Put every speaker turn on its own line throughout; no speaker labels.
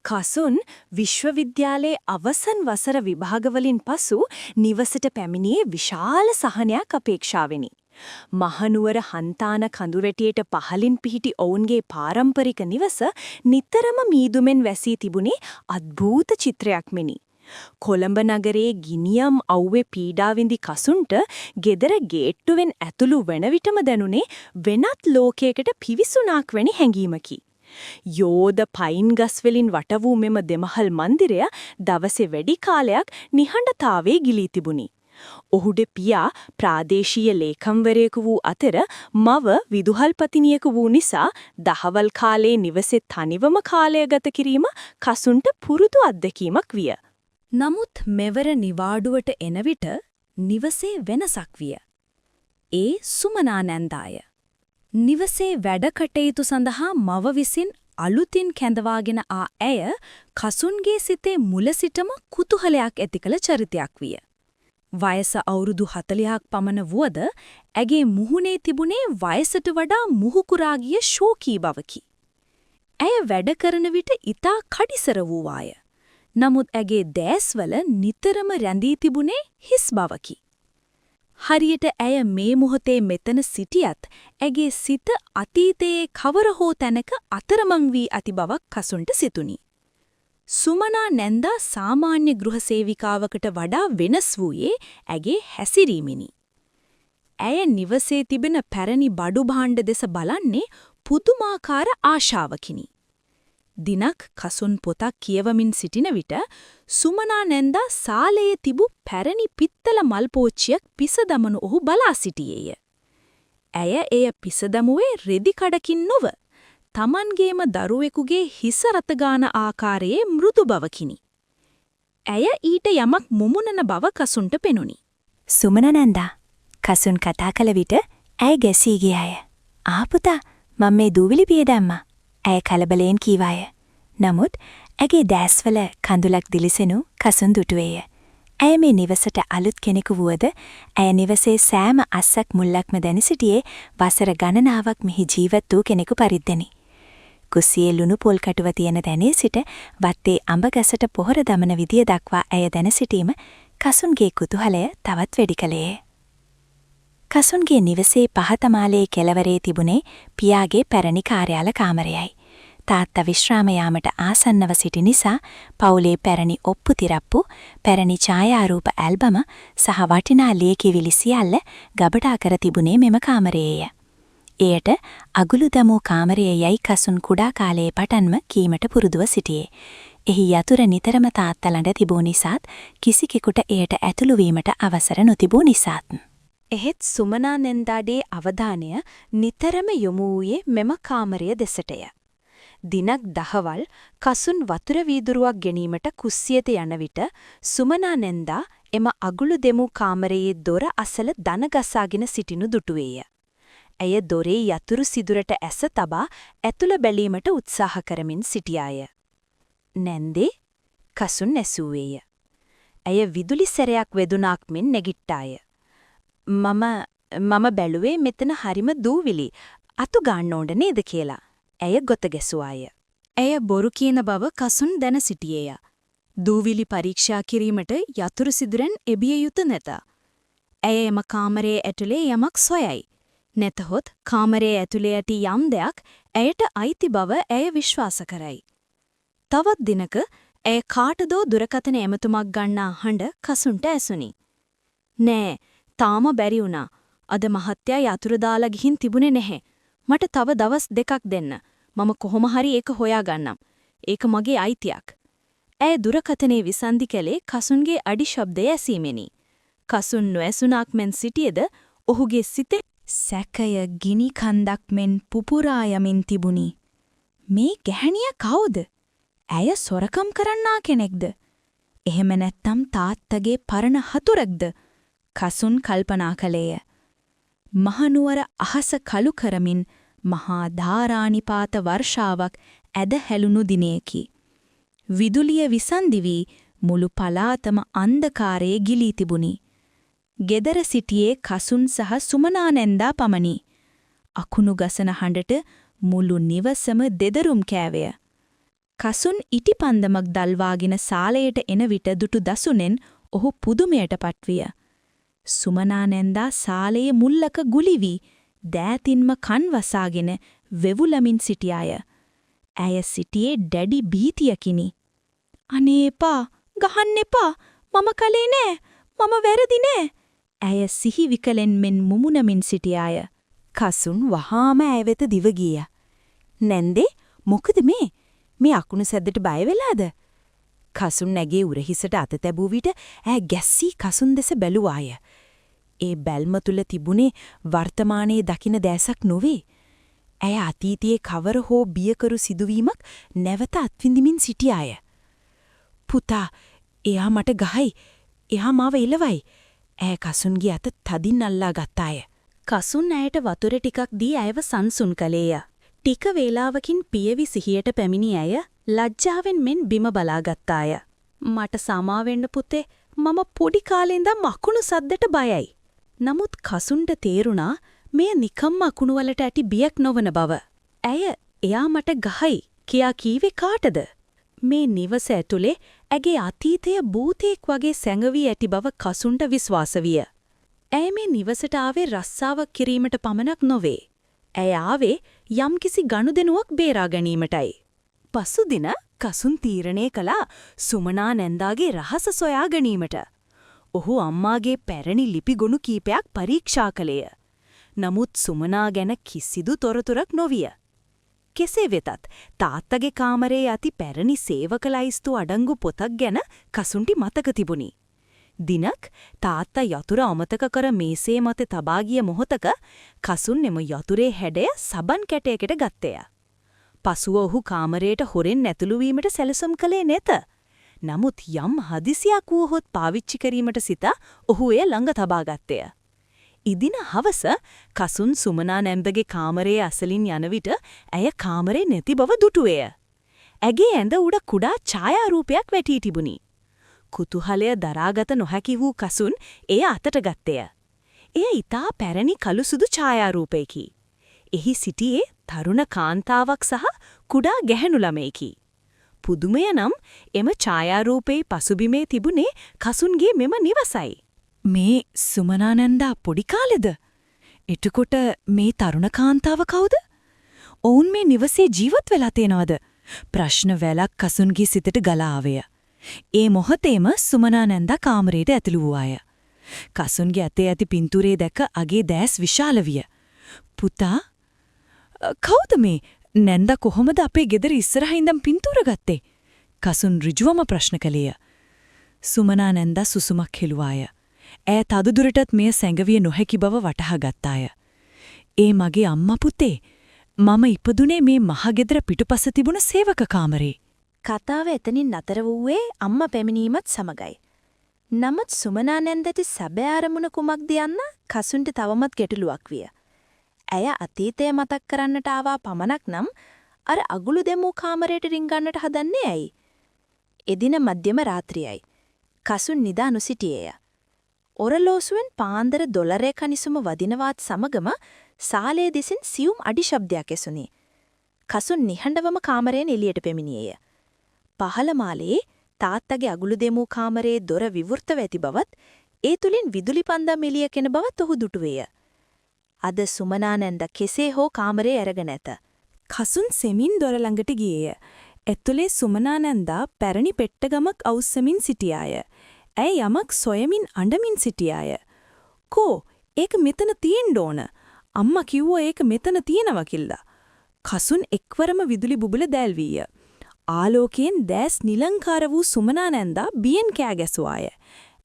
කසුන් විශ්වවිද්‍යාලයේ අවසන් වසර විභාගවලින් පසු නිවසට පැමිණියේ විශාල සහනයක් අපේක්ෂාවෙනි. මහනුවර හන්තාන කඳුරැටියට පහළින් පිහිටි ඔවුන්ගේ පාරම්පරික නිවස නිතරම මීදුමෙන් වැසී තිබුණේ අද්භූත චිත්‍රයක් මෙනි. කොළඹ නගරයේ ගිනියම් අව්වේ පීඩා විඳි කසුන්ට ගෙදර ගේට්ටුවෙන් ඇතුළු වන විටම දැනුනේ වෙනත් ලෝකයකට පිවිසුනාක් වැනි හැඟීමකි. යෝධ පයින් ගස් වලින් වට වූ මෙම දෙමහල් මන්දිරය දවසේ වැඩි කාලයක් නිහඬතාවයේ ගිලී තිබුණි. ඔහුගේ පියා ප්‍රාදේශීය ලේකම්වරයෙකු වූ අතර මව විදුහල්පතිනියෙකු වූ නිසා දහවල් කාලයේ නිවසේ තනිවම කාලය ගත කිරීම කසුන්ට පුරුදු අත්දැකීමක් විය. නමුත් මෙවර නිවාඩුවට එන විට නිවසේ වෙනසක් විය. ඒ සුමනා නැන්දාය. නිවසේ වැඩ කටයුතු සඳහා මව විසින් අලුතින් කැඳවාගෙන ආ ඇය කසුන්ගේ සිතේ මුල සිටම කුතුහලයක් ඇති කළ චරිතයක් විය. වයස අවුරුදු 40ක් පමණ වුවද ඇගේ මුහුණේ තිබුණේ වයසට වඩා මුහුකුරා ගිය ශෝකී බවකි. ඇය වැඩ කරන විට ඉතා කඩිසර වූවාය. නමුත් ඇගේ දෑස්වල නිතරම රැඳී තිබුණේ හිස් බවකි. හරියට ඇය මේ මොහොතේ මෙතන සිටියත් ඇගේ සිත අතීතයේ කවර හෝ තැනක අතරමං වී ඇති බවක් කසුන්ට සිතුනි. සුමනා නැන්දා සාමාන්‍ය ගෘහ සේවිකාවකට වඩා වෙනස් වූයේ ඇගේ හැසිරීමෙනි. ඇය නිවසේ තිබෙන පැරණි බඩු භාණ්ඩ දෙස බලන්නේ පුදුමාකාර ආශාවකිනි. දිනක් කසුන් පොතක් කියවමින් සිටින විට සුමනා නැන්දා සාලයේ තිබූ පැරණි පිත්තල මල් පෝච්චියක් පිස දමනු ඔහු බලා සිටියේය. ඇය එය පිස දමුවේ රෙදි කඩකින් නොව තමන්ගේම දරුවෙකුගේ හිස රත ගාන ආකාරයේ මෘදු බවකිනි. ඇය ඊට යමක් මුමුණන බව කසුන්ට පෙනුනි.
සුමන නැන්දා, කසුන් කතා කළ විට ඇය ගැසී ගියාය. "ආ පුතා, මම මේ දූවිලි පිය දැම්මා." ඇය කලබලයෙන් කීවාය. නමුත් ඇගේ දෑස්වල කඳුලක් දිලිසෙනු කසුන් දුටුවේය. ඇය මේ නිවසට අලුත් කෙනෙකු වුවද ඇය නිවසේ සෑම අස්සක් මුල්ලක්ම දැන සිටියේ වසර ගණනාවක් මෙහි ජීවත් වූ කෙනෙකු පරිද්දෙනි. කුස්සියේ ලුණු පොල් කටුව තියෙන තැනේ සිට වත්තේ අඹ ගසට පොහොර දමන විදිය දක්වා ඇය දැන සිටීම කසුන්ගේ කුතුහලය තවත් වැඩි කළේය. කසුන්ගේ නිවසේ පහත මාලයේ කෙළවරේ තිබුණේ පියාගේ පැරණි කාර්යාල කාමරයයි. තාත්තා විශ්‍රාම යාමට ආසන්නව සිටි නිසා පවුලේ පැරණි ඔප්පු තිරප්පු, පැරණි ඡායාරූප ඇල්බම සහ වටිනා ලියකියවිලි සියල්ල ගබඩා කර තිබුණේ මෙම කාමරයේය. එයට අගුළු දැමූ කාමරය යැයි කසුන් කුඩා කාලයේ පටන්ම කීමට පුරුදුව සිටියේ. එහි යතුර නිතරම තාත්තා ළඟ තිබූ නිසාත් කිසිකෙකුට එයට ඇතුළු වීමට අවසර නොතිබූ නිසාත්.
එහෙත් සුමනා නැන්දාගේ අවධානය නිතරම යොමු වූයේ මෙම කාමරය දෙසටය. දිනක් දහවල් කසුන් වතුර වීදුරුවක් ගැනීමට කුස්සියට යන විට සුමනා නැන්දා එම අගුළු දෙමු කාමරයේ දොර අසල දන ගසාගෙන සිටිනු දුටුවේය. ඇය දොරේ යතුරු සිදුරට ඇස තබා ඇතුළ බැලීමට උත්සාහ කරමින් සිටියාය. "නැන්දේ?" කසුන් ඇසුවේය. ඇය විදුලි සැරයක් වැදුනාක් මෙන් නැගිට්ටාය. මම මම බැලුවේ මෙතන හරිම දූවිලි, අතු ගන්න ඕන නේද කියලා." ඇය ගොත ගැසුවාය.
ඇය බොරු කියන බව කසුන් දැන සිටියේය. දූවිලි පරීක්ෂා කිරීමට යතුරු සිදුරෙන් එබිය යුතු නැත. ඇය එම කාමරයේ ඇතුලේ යමක් සොයයි. නැතහොත් කාමරයේ ඇතුලේ ඇති යම් දෙයක් ඇයට අයිති බව ඇය විශ්වාස කරයි. තවත් දිනක ඇය කාටදෝ දුරකථන ඇමතුමක් ගන්නා හඬ කසුන්ට ඇසුනි. "නෑ, තාම බැරි වුණා. අද මහත්තයා යතුරු දාලා ගිහින් තිබුණේ නැහැ. මට තව දවස් දෙකක් දෙන්න. මම කොහොම හරි ඒක හොයාගන්නම්. ඒක මගේ අයිතියක්." ඇය දුරකථනයේ විසන්ධි කළේ කසුන්ගේ අඩි ශබ්දය ඇසීමෙනි. කසුන් නොඇසුනාක් මෙන් සිටියද ඔහුගේ සිතේ
සැකය ගිනි කන්දක් මෙන් පුපුරා යමින් තිබුණි. මේ ගැහැණිය කවුද? ඇය සොරකම් කරන්නා කෙනෙක්ද? එහෙම නැත්නම් තාත්තගේ පරණ හතුරෙක්ද? කසුන් කල්පනා කළේය. මහනුවර අහස කළු කරමින් මහා ධාරානිපාත වර්ෂාවක් ඇද හැලුණු දිනයකි. විදුලිය විසන්ධි වී මුළු පළාතම අන්ධකාරයේ ගිලී තිබුණි. ගෙදර සිටියේ කසුන් සහ සුමනා නැන්දා පමණි. අකුණු ගසන හඬට මුළු නිවසම දෙදරුම් කෑවය. කසුන් ඉටිපන්දමක් දල්වාගෙන සාලයට එන විට දුටු දසුනෙන් ඔහු පුදුමයට පත්විය. සුමනා නැන්දා සාලයේ මුල්ලක ගුලි වී දෑතින්ම කන් වසාගෙන වෙවුලමින් සිටියාය. ඇය සිටියේ දැඩි භීතියකිනි. අනේ එපා, ගහන්න එපා. මම කළේ නෑ. මම වැරදි නෑ. ඇය සිහි විකලෙන් මෙන් මුමුණමින් සිටියාය.
කසුන් වහාම ඇය වෙත දිව ගිය. නැන්දේ, මොකද මේ? මේ අකුණු සැද්දට බය වෙලාද? කසුන් ඇගේ උරහිසට අත තැබූ විට ඈ ගැස්සී කසුන් දෙස බැලුවාය. ඒ බැල්ම තුල තිබුණේ වර්තමානයේ දකින දෑසක් නොවේ. ඇය අතීතයේ කවර හෝ බියකරු සිදුවීමක් නැවත අත්විඳිමින් සිටියාය. පුතා, එයා මට ගහයි. එයා මාව එලවයි. ඈ කසුන්ගේ අත තදින් අල්ලා ගත්තාය.
කසුන් ඇයට වතුර ටිකක් දී ඇයව සන්සුන් කළේය. ටික වේලාවකින් පියවි සිහියට පැමිණි ඇය ලැජ්ජාවෙන් මෙන් බිම බලාගත්තාය. මට සමා වෙන්න පුතේ, මම පොඩි කාලේ ඉඳන් අකුණු සද්දට බයයි. නමුත් කසුන්ට තේරුණා මෙය නිකම්ම අකුණු වලට ඇති බියක් නොවන බව. ඇය එයා මට ගහයි කියා කීවේ කාටද? මේ නිවස ඇතුලේ ඇගේ අතීතය භූතයෙක් වගේ සැඟවී ඇති බව කසුන්ට විශ්වාස විය. ඇය මේ නිවසට ආවේ රස්සාවක් කිරීමට පමණක් නොවේ. ඇය ආවේ යම්කිසි ගනුදෙනුවක් බේරා ගැනීමටයි.
පසුදින කසුන් තීරණය කළා සුමනා නැන්දාගේ රහස සොයා ගැනීමට. ඔහු අම්මාගේ පැරණි ලිපි ගොනු කීපයක් පරීක්ෂා කළේය. නමුත් සුමනා ගැන කිසිදු තොරතුරක් නොවිය. කෙසේ වෙතත් තාත්තගේ කාමරයේ ඇති පැරණි සේවක ලැයිස්තු අඩංගු පොතක් ගැන කසුන්ට මතක තිබුණි. දිනක් තාත්තා යතුර අමතක කර මේසේ මත තබා ගිය මොහොතක කසුන් එම යතුරේ හැඩය සබන් කැටයකට ගත්තේය. පසුව ඔහු කාමරයට හොරෙන් ඇතුළු වීමට සැලසුම් කළේ නැත. නමුත් යම් හදිසියක් වුවහොත් පාවිච්චි කිරීමට සිතා ඔහු එය ළඟ තබා ගත්තේය. ඉදින හවස කසුන් සුමනා නැන්දගේ කාමරයේ අසලින් යන විට ඇය කාමරේ නැති බව දුටුවේය. ඇගේ ඇඳ උඩ කුඩා ඡායාරූපයක් වැටී තිබුණි. කුතුහලය දරාගත නොහැකි වූ කසුන් එය අතට ගත්තේය. එය ඉතා පැරණි කළු සුදු ඡායාරූපයකි. එහි සිටියේ තරුණ කාන්තාවක් සහ කුඩා ගැහැණු ළමයෙකි. පුදුමය නම් එම ඡායාරූපයේ පසුබිමේ තිබුණේ කසුන්ගේ මෙම නිවසයි.
මේ සුමනා නැන්දා පොඩි කාලෙද? එතකොට මේ තරුණ කාන්තාව කවුද? ඔවුන් මේ නිවසේ ජීවත් වෙලා තියෙනවද? ප්‍රශ්න වැලක් කසුන්ගේ සිතට ගලා ආවේය. ඒ මොහොතේම සුමනා නැන්දා කාමරයට ඇතුළු වූවාය. කසුන්ගේ අතේ ඇති පින්තූරේ දැක අගේ දැස් විශාල විය. පුතා, කවුද මේ? නැන්දා කොහොමද අපේ ගෙදර ඉස්සරහා ඉඳන් පින්තූර ගත්තේ? කසුන් ඍජුවම ප්‍රශ්න කළේය. සුමනා නැන්දා සුසුමක් හෙළුවාය. ඈ තවදුරටත් මෙය සැඟවිය නොහැකි බව වටහා ගත්තාය. ඒ මගේ අම්මා පුතේ. මම ඉපදුනේ මේ මහගෙදර පිටුපස තිබුණ සේවක කාමරේ.
කතාව එතනින් නතර වූයේ අම්මා පැමිණීමත් සමගයි. නමුත් සුමනා නැන්දට සැබෑ අරමුණ කුමක්ද යන්න කසුන්ට තවමත් ගැටලුවක් විය. ඇය අතීතය මතක් කරන්නට ආවා පමණක් නම් අර අගුළු දැමූ කාමරයට රිංගන්නට හදන්නේ ඇයි? එදින මධ්‍යම රාත්‍රියයි. කසුන් නිදා නොසිටියේය. ඔරලෝසුවෙන් පාන්දර 12 කනිසුම වදිනවාත් සමගම සාලය දෙසින් සියුම් අඩි ශබ්දයක් ඇසුණි. කසුන් නිහඬවම කාමරයෙන් එළියට පැමිණියේය. පහළ මාලයේ තාත්තගේ අගුළු දෙමූ කාමරයේ දොර විවෘතව ඇති බවත්, ඒ තුලින් විදුලි පන්දම් එළිය කෙන බවත් ඔහු දුටුවේය. අද සුමනා නැන්ද කෙසේ හෝ කාමරේ අරගෙන ඇත.
කසුන් සෙමින් දොර ළඟට ගියේය. ඇතුලේ සුමනා නැන්දා පැරණි පෙට්ටගමක් අවුස්සමින් සිටියාය. ඇය යමක් සොයමින් අඬමින් සිටියාය. කෝ, ඒක මෙතන තියෙන්න ඕන. අම්මා කිව්වා ඒක මෙතන තියෙනවා කියලා. කසුන් එක්වරම විදුලි බුබුල දැල්වීය. ආලෝකයෙන් දැස් නිලංකාර වූ සුමනා නැන්දා බියෙන් කෑ ගැසුවාය.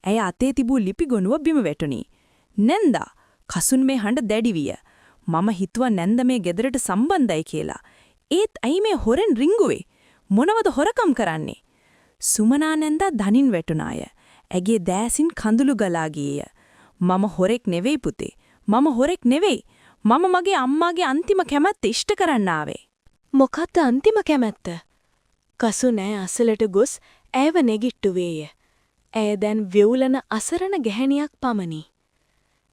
ඇය අතේ තිබූ ලිපි ගොනුව බිම වැටුණි. නැන්දා, කසුන් මේ හඬ දැඩි විය. මම හිතුවා නැන්ද මේ ගෙදරට සම්බන්ධයි කියලා. ඒත් ඇයි මේ හොරෙන් රිංගුවේ? මොනවද හොරකම් කරන්නේ? සුමනා නැන්දා දනින් වැටුණාය. ඇගේ දෑසින් කඳුළු ගලා ගියේය. මම හොරෙක් නෙවෙයි පුතේ. මම හොරෙක් නෙවෙයි. මම මගේ අම්මාගේ අන්තිම කැමැත්ත ඉෂ්ට කරන්න ආවේ.
මොකක්ද අන්තිම කැමැත්ත? කසුන් ඈ අසලට ගොස් ඈව නැගිට්ටුවේය. ඇය දැන් වෙවුලන අසරණ ගැහැණියක් පමණි.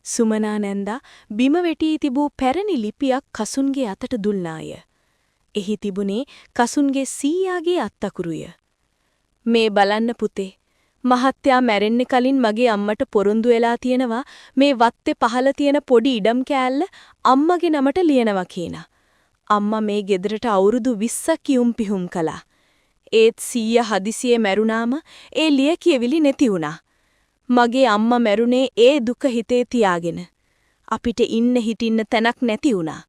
සුමනා නැන්දා බිම වැටී තිබූ පැරණි ලිපියක් කසුන්ගේ අතට දුන්නාය. එහි තිබුණේ කසුන්ගේ සීයාගේ අත්තකුරුය. මේ බලන්න පුතේ, මහත්තයා මැරෙන්න කලින් මගේ අම්මට පොරොන්දු වෙලා තියෙනවා මේ වත්තේ පහළ තියෙන පොඩි ඉඩම් කෑල්ල අම්මගේ නමට ලියනවා කියලා. අම්මා මේ ගෙදරට අවුරුදු 20ක් කියුම් පිහුම් කළා. ඒත් සීයා හදිසියේ මැරුණාම ඒ ලිය කියවිලි නැති වුණා. මගේ අම්මා මැරුණේ ඒ දුක හිතේ තියාගෙන. අපිට ඉන්න හිටින්න තැනක් නැති වුණා.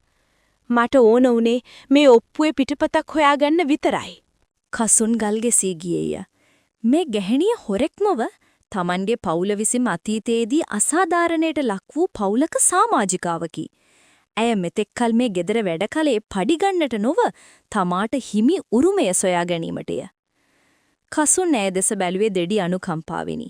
මට ඕන වුණේ මේ ඔප්පුවේ පිටපතක් හොයාගන්න විතරයි.
කසුන් ගල් ගැසී ගියේය. මේ ගැහණිය හොරෙක් නොව තමන්ගේ පවුල විසින් අතීතයේදී අසාධාරණයට ලක් වූ පවුලක සමාජිකාවකි. ඇය මෙතෙක් කල් මේ ගෙදර වැඩ කළේ පඩි ගන්නට නොව තමාට හිමි උරුමය සොයා ගැනීමටය. කසුන් ඇය දෙස බැලුවේ දෙඩි අනුකම්පාවෙනි.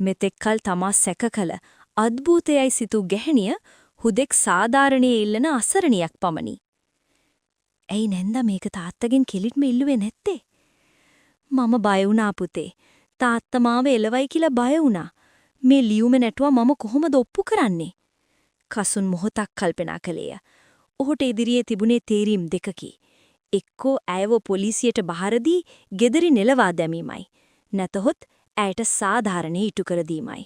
මෙතෙක් කල් තමා සැක කළ අද්භූතයයි සිතූ ගැහණිය හුදෙක් සාධාරණයේ ඉල්ලන අසරණියක් පමණි. ඇයි නැන්දා මේක තාත්තගෙන් කෙලින්ම ඉල්ලුවේ නැත්තේ? මම බය වුණා පුතේ. තාත්තා මාව එලවයි කියලා බය වුණා. මේ ලියුම නැටුවා මම කොහොමද ඔප්පු කරන්නේ? කසුන් මොහොතක් කල්පනා කළේය. ඔහුට ඉදිරියේ තිබුණේ තේරීම් දෙකකි. එක්කෝ ඇයව පොලිසියට බහර දී ගෙදරින් එළවා දැමීමයි. නැතහොත් ඇයට සාධාරණේ ඉටු කර දීමයි.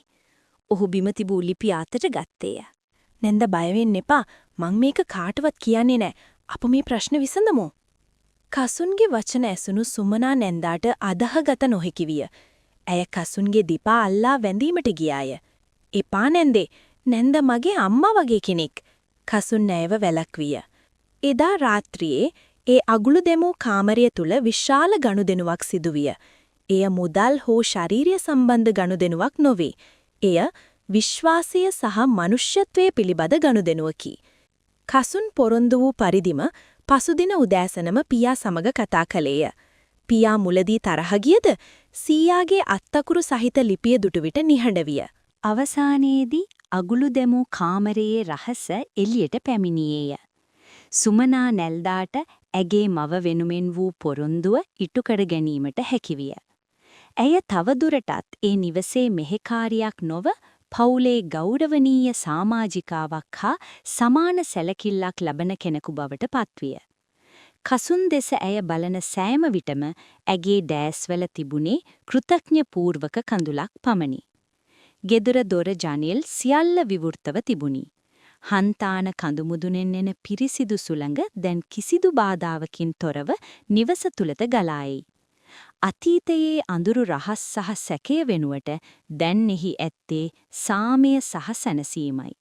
ඔහු බිම තිබූ ලිපි අතට ගත්තේය.
නැන්ද බය වෙන්න එපා. මං මේක කාටවත් කියන්නේ නෑ. අප මේ ප්‍රශ්න විසඳමු. කසුන්ගේ වචන ඇසුණු සුමනා නැන්දාට අදහගත නොහැකි විය. ඇය කසුන්ගේ දෙපා අල්ලා වැඳීමට ගියාය. එපා නැන්දේ, නැන්ද මගේ අම්මා වගේ කෙනෙක්. කසුන් ඇයව වැළැක්විය. එදා රාත්‍රියේ ඒ අගුළු දැමූ කාමරය තුල විශාල ගනුදෙනුවක් සිදුවිය. එය මුදල් හෝ ශාරීරිය සම්බන්ධ ගනුදෙනුවක් නොවේ. එය විශ්වාසය සහ මනුෂ්‍යත්වය පිළිබඳ ගනුදෙනුවකි. කසුන් පොරොන්දු වූ පරිදිම පසුදින උදෑසනම පියා සමග කතා කළේය. පියා මුලදී තරහ ගියද සීයාගේ අත්තකුරු සහිත ලිපිය දුටු විට නිහඬ විය.
අවසානයේදී අගුළු දැමූ කාමරයේ රහස එළියට පැමිණියේය. සුමනා නැල්දාට ඇගේ මව වෙනුවෙන් වූ පොරොන්දුව ඉටු කර ගැනීමට හැකිවිය. ඇය තවදුරටත් ඒ නිවසේ මෙහෙකාරියක් නොව පවුලේ ගෞරවනීය සමාජිකාවක් හා සමාන සැලකිල්ලක් ලබන කෙනෙකු බවට පත්විය. කසුන් දෙස ඇය බලන සෑම විටම ඇගේ දෑස්වල තිබුණේ කෘතඥ පූර්වක කඳුලක් පමණි. ගෙදර දොර ජනෙල් සියල්ල විවෘතව තිබුණි. හන්තාන කඳු මුදුනෙන් එන පිරිසිදු සුළඟ දැන් කිසිදු බාධාවකින් තොරව නිවස තුලට ගලා එයි. අතීතයේ අඳුරු රහස් සහ සැකය වෙනුවට දැන් එහි ඇත්තේ සාමය සහ සැනසීමයි.